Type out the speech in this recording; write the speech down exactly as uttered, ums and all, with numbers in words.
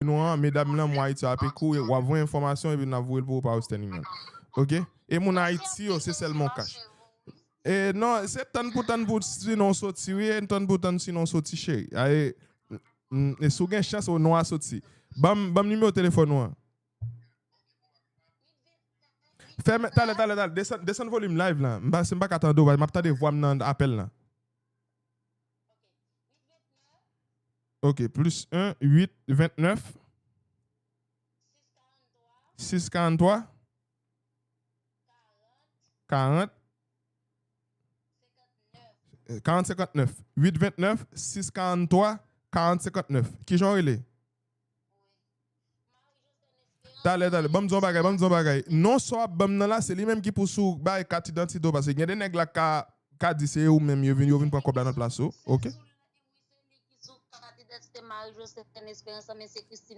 nou an, medam nan, mwen Ayiti, ap ekri w, w ap voye enfòmasyon, epi n ap voye l pou ou pa Western Union. Ok? E moun Ayiti yo, se sèlman cash. E non, se tann pou tann pou sinon w soti, wi, e tann pou tann sinon w soti, cheri. Aye, mm, e si w gen chans, ou non a soti. Ban m, ban m nimewo telefòn ou an. Fèmen, talè, talè, talè, desann, desann volim live lan. M pa, m pa ka tande w, m ap tande vwa m nan apèl lan. Ok, plis en, uit, ventnèf, sis, karanntwa, karant, karant, senkantnèf. Uit, ventnèf, sis, karanntwa, karant, senkantnèf. Kijan w rele? Talè, talè. Ban m di w yon bagay, ban m di w yon bagay. Non sa w ap ban m nan la, se li menm ki pou sou bay kat idantite w, paske gen de nèg la ka, ka di se ou menm yo vin, yo vin pran kòb la nan plas ou. Ok? Sou kat idantite Marie Joseph Esperance, men se Christine